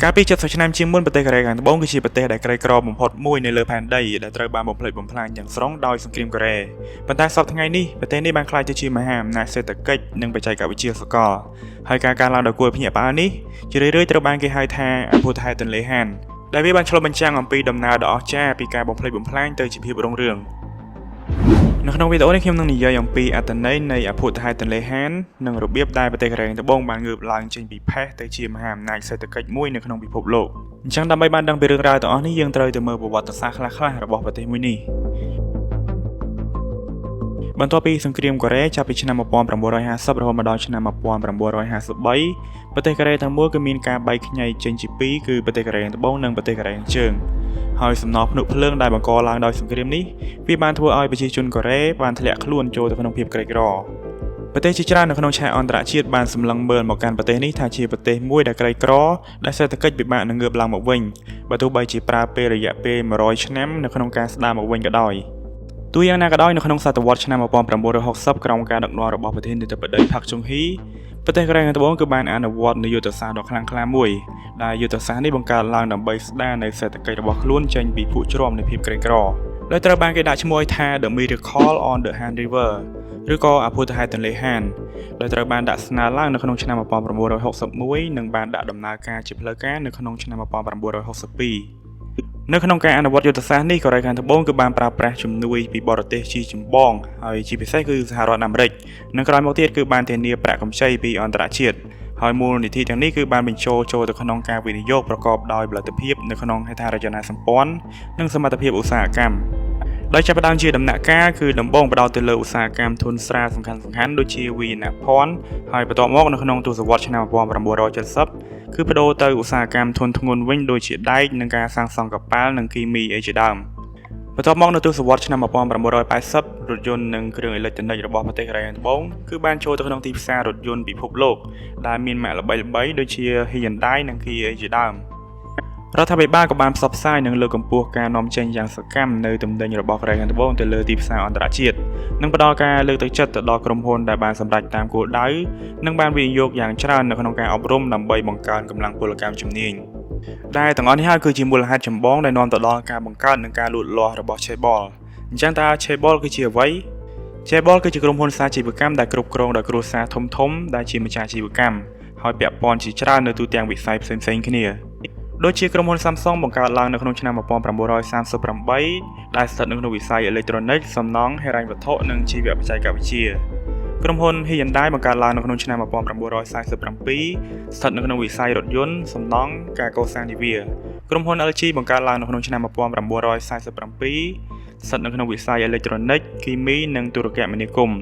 កាលពី70ឆ្នាំជាងមុនប្រទេសកូរ៉េខាងត្បូងគឺជាប្រទេសដែលក្រីក្របំផុតមួយនៅលើផែនដីដែលត្រូវបានបំផ្លិចបំផ្លាញយ៉ាងស្រុងដោយសង្គ្រាមកូរ៉េប៉ុន្តែសប្តាហ៍ថ្ងៃនេះប្រទេសនេះបានក្លាយទៅជាមហាអំណាចសេដ្ឋកិច្ចនិងបច្ចេកវិទ្យាសកលហើយការកើនឡើងដ៏គួរឲ្យភ្ញាក់ផ្អើលនេះជារឿយៗត្រូវបានគេហៅថាអភូតហេតុទន្លេហានដែលវាបានឆ្លុះបញ្ចាំងអំពីដំណើរដ៏អស្ចារ្យពីការបំផ្លិចបំផ្លាញទៅជាភាពរុងរឿងនៅក្នុងវីដេអូនេះខ្ញុំនឹងនិយាយអំពីអត្ថន័យនៃអភូតហេតុទន្លេហាននិងរបៀបដែលប្រទេសកូរ៉េខាងត្បូងបានងើបឡើងចេញពីផេះទៅជាមហាអំណាចសេដ្ឋកិច្ចមួយនៅក្នុងពិភពលោកអញ្ចឹងដើម្បីបានដឹងពីរឿងរ៉ាវទាំងអស់នេះយើងត្រូវទៅមើលប្រវត្តិសាស្ត្រខ្លះៗរបស់ប្រទេសមួយនេះបន្ទាប់ពីសង្គ្រាមកូរ៉េចាប់ពីឆ្នាំ1950រហូតមកដល់ឆ្នាំ1953ប្រទេសកូរ៉េទាំងមូលគឺមានការបែកខ្ញែកចេញជាពីរគឺប្រទេសកូរ៉េខាងត្បូងនិងប្រទេសកូរ៉េខាងជើងហើយសំណល់ភ្នក់ភ្លើងដែលបង្កឡើងដោយសង្គ្រាមនេះវាបានធ្វើឲ្យប្រជាជនកូរ៉េបានធ្លាក់ខ្លួនចូលទៅក្នុងភាពក្រីក្រប្រទេសជាច្រើននៅក្នុងឆាកអន្តរជាតិបានសម្លឹងមើលមកកាន់ប្រទេសនេះថាជាប្រទេសមួយដែលក្រីក្រដែលសេដ្ឋកិច្ចពិបាកនឹងងើបឡើងមកវិញបើទោះបីជាប្រើពេលរយៈពេល100ឆ្នាំនៅក្នុងការស្ដារមកវិញក៏ដោយទោះយ៉ាងណាក៏ដោយនៅក្នុងសតវត្សឆ្នាំ1960ក្រោមការដឹកនាំរបស់ប្រធានាធិបតីផាក់ជុងហ៊ីប្រទេសកូរ៉េខាងត្បូងគឺបានអនុវត្តនូវយុទ្ធសាស្ត្រដ៏ខ្លាំងក្លាមួយដែលយុទ្ធសាស្ត្រនេះបង្កើតឡើងដើម្បីស្ដារនូវសេដ្ឋកិច្ចរបស់ខ្លួនចេញពីភក់ជ្រាំនៃភាពក្រីក្រដោយត្រូវបានគេដាក់ឈ្មោះឲ្យថា The Miracle on the Han River ឬក៏អភូតហេតុទន្លេហានដោយត្រូវបានដាក់ស្នើឡើងនៅក្នុងឆ្នាំ1961និងបានដាក់ដំណើរការជាផ្លូវការនៅក្នុងឆ្នាំ1962នៅក្នុងការអនុវត្តយុទ្ធសាស្ត្រនេះកូរ៉េខាងត្បូងគឺបានប្រើប្រាស់ជំនួយពីបរទេសជាចម្បងហើយជាពិសេសគឺសហរដ្ឋអាមេរិកនិងក្រោយមកទៀតគឺបានធានាប្រាក់កម្ចីពីអន្តរជាតិហើយមូលនិធិទាំងនេះគឺបានបញ្ចូលចូលទៅក្នុងការវិនិយោគប្រកបដោយផលិតភាពនៅក្នុងហេដ្ឋារចនាសម្ព័ន្ធនិងសមត្ថភាពឧស្សាហកម្មដោយចាប់ផ្ដើមជាដំណាក់កាលគឺដំបូងផ្ដោតទៅលើឧស្សាហកម្មធុនស្រាលសំខាន់ៗដូចជាវាយនភ័ណ្ឌហើយបន្ទាប់មកនៅក្នុងទសវត្សរ៍ឆ្នាំ1970គឺបដូរទៅឧស្សាហកម្មធុនធ្ងន់វិញដូចជាដែកនិងការសាងសង់កប៉ាល់និងគីមីអីជាដើមបន្ទាប់មកនៅទសវត្សរ៍ឆ្នាំ1980រថយន្តនិងគ្រឿងអេឡិចត្រូនិករបស់ប្រទេសកូរ៉េខាងត្បូងគឺបានចូលទៅក្នុងទីផ្សាររថយន្តពិភពលោកដែលមានម៉ាកល្បីៗដូចជា Hyundai និង Kia ជាដើមរដ្ឋាភិបាលក៏បានផ្សព្វផ្សាយនិងលើកកម្ពស់ការនាំចេញយ៉ាងសកម្មនៅទំនិញរបស់កូរ៉េខាងត្បូងទៅលើទីផ្សារអន្តរជាតិនិងផ្ដល់ការលើកទឹកចិត្តទៅដល់ក្រុមហ៊ុនដែលបានសម្រេចតាមគោលដៅនិងបានវិនិយោគយ៉ាងច្រើននៅក្នុងការអប់រំដើម្បីបង្កើនកម្លាំងពលកម្មជំនាញដែលទាំងអស់នេះហើយគឺជាមូលហេតុចម្បងដែលនាំទៅដល់ការបង្កើតនិងការលូតលាស់របស់ Chaebol អញ្ចឹងតើ Chaebol គឺជាអ្វី? Chaebol គឺជាក្រុមហ៊ុនសាជីវកម្មដែលគ្រប់គ្រងដោយគ្រួសារធំៗដែលជាម្ចាស់អាជីវកម្មហើយពាក់ព័ន្ធជាច្រើននៅទូទាំងវិស័យផ្សេងៗគ្នាដូចជាក្រុមហ៊ុន Samsung បង្កើតឡើងនៅក្នុងឆ្នាំ1938ដែលស្ថិតនៅក្នុងវិស័យអេឡិចត្រូនិកសំណង់ហិរញ្ញវត្ថុនិងជីវបច្ចេកវិទ្យាក្រុមហ៊ុន Hyundai បង្កើតឡើងនៅក្នុងឆ្នាំ1947ស្ថិតនៅក្នុងវិស័យរថយន្តសំណង់ការកសាងនាវាក្រុមហ៊ុន LG បង្កើតឡើងនៅក្នុងឆ្នាំ1947ស្ថិតនៅក្នុងវិស័យអេឡិចត្រូនិកគីមីនិងទូរគមនាគមន៍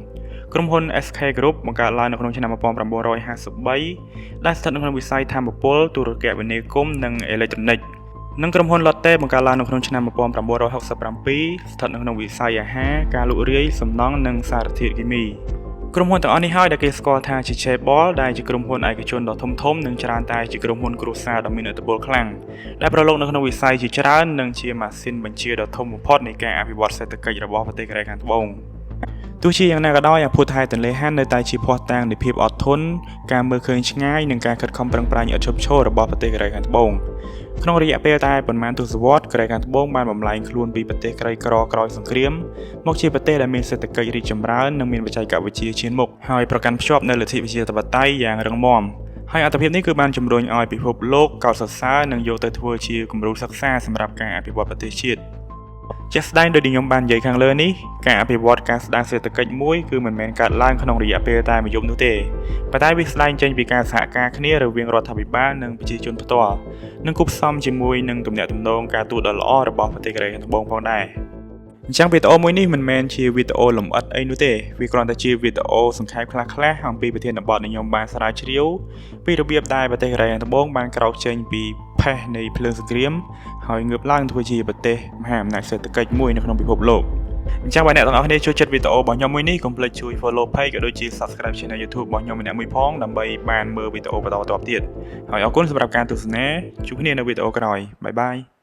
ក្រុមហ៊ុន SK Group បង្កើតឡើងនៅក្នុងឆ្នាំ1953ដែលស្ថិតនៅក្នុងវិស័យថាមពលទូរគមនាគមន៍និងអេឡិចត្រូនិកនិងក្រុមហ៊ុន Lotte បង្កើតឡើងនៅក្នុងឆ្នាំ1967ស្ថិតនៅក្នុងវិស័យអាហារការលក់រាយសំណង់និងសារធាតុគីមីក្រុមហ៊ុនទាំងអស់នេះហើយដែលគេស្គាល់ថាជា Chaebol ដែលជាក្រុមហ៊ុនឯកជនដ៏ធំធំនិងច្រើនតែជាក្រុមហ៊ុនគ្រួសារដ៏មានឥទ្ធិពលខ្លាំងដែលប្រឡូកនៅក្នុងវិស័យជាច្រើននិងជាម៉ាស៊ីនបញ្ជាដ៏ធំបំផុតនៃការអភិវឌ្ឍសេដ្ឋកិច្ចរបស់ប្រទេសកូរ៉េខាងត្បូងទោះជាយ៉ាងណាក៏ដោយអភូតហេតុទន្លេហាននៅតែជាភស្តុតាងនៃភាពអត់ធន់ការមើលឃើញឆ្ងាយនិងការខិតខំប្រឹងប្រែងឥតឈប់ឈររបស់ប្រទេសកូរ៉េខាងត្បូងក្នុងរយៈពេលតែប៉ុន្មានទសវត្សរ៍កូរ៉េខាងត្បូងបានបំលែងខ្លួនពីប្រទេសក្រីក្រក្រោយសង្គ្រាមមកជាប្រទេសដែលមានសេដ្ឋកិច្ចរីកចម្រើននិងមានបច្ចេកវិទ្យាឈានមុខហើយប្រកាន់ភ្ជាប់នូវលទ្ធិប្រជាធិបតេយ្យយ៉ាងរឹងមាំហើយអត្ថភាពនេះគឺបានជំរុញឲ្យពិភពលោកកោតសរសើរនិងយកទៅធ្វើជាគំរូសិក្សាសម្រាប់ការអភិវឌ្ឍប្រទេសជាតិជាក់ស្ដែងដោយដែលខ្ញុំបាននិយាយខាងលើនេះការអភិវឌ្ឍការស្ដារសេដ្ឋកិច្ចមួយគឺមិនមែនកើតឡើងក្នុងរយៈពេលតែមួយយប់នោះទេប៉ុន្តែវាស្ដែងចេញពីការសហការគ្នារវាងរដ្ឋាភិបាលនិងប្រជាជនផ្ទាល់និងគួបផ្សំជាមួយនឹងទំនាក់ទំនងការទូតដ៏ល្អរបស់ប្រទេសកូរ៉េខាងត្បូងផងដែរអញ្ចឹងវីដេអូមួយនេះមិនមែនជាវីដេអូលម្អិតអីនោះទេវាគ្រាន់តែជាវីដេអូសង្ខេបខ្លះៗអំពីប្រធានបទដែលខ្ញុំបានស្រាវជ្រាវពីរបៀបដែលប្រទេសកូរ៉េខាងត្បូងបានក្រោកចេញពីផេះនៃភ្លើងសង្គ្រាមហើយងើបឡើងធ្វើជាប្រទេសមហាអំណាចសេដ្ឋកិច្ចមួយនៅក្នុងពិភពលោកអញ្ចឹងបើអ្នកទាំងអស់គ្នាចូលចិត្តវីដេអូរបស់ខ្ញុំមួយនេះកុំភ្លេចជួយ follow page ក៏ដូចជា subscribe channel YouTube របស់ខ្ញុំម្នាក់មួយផងដើម្បីបានមើលវីដេអូបន្តបន្ទាប់ទៀតហើយអរគុណសម្រាប់ការទស្សនាជួបគ្នានៅវីដេអូក្រោយ bye bye.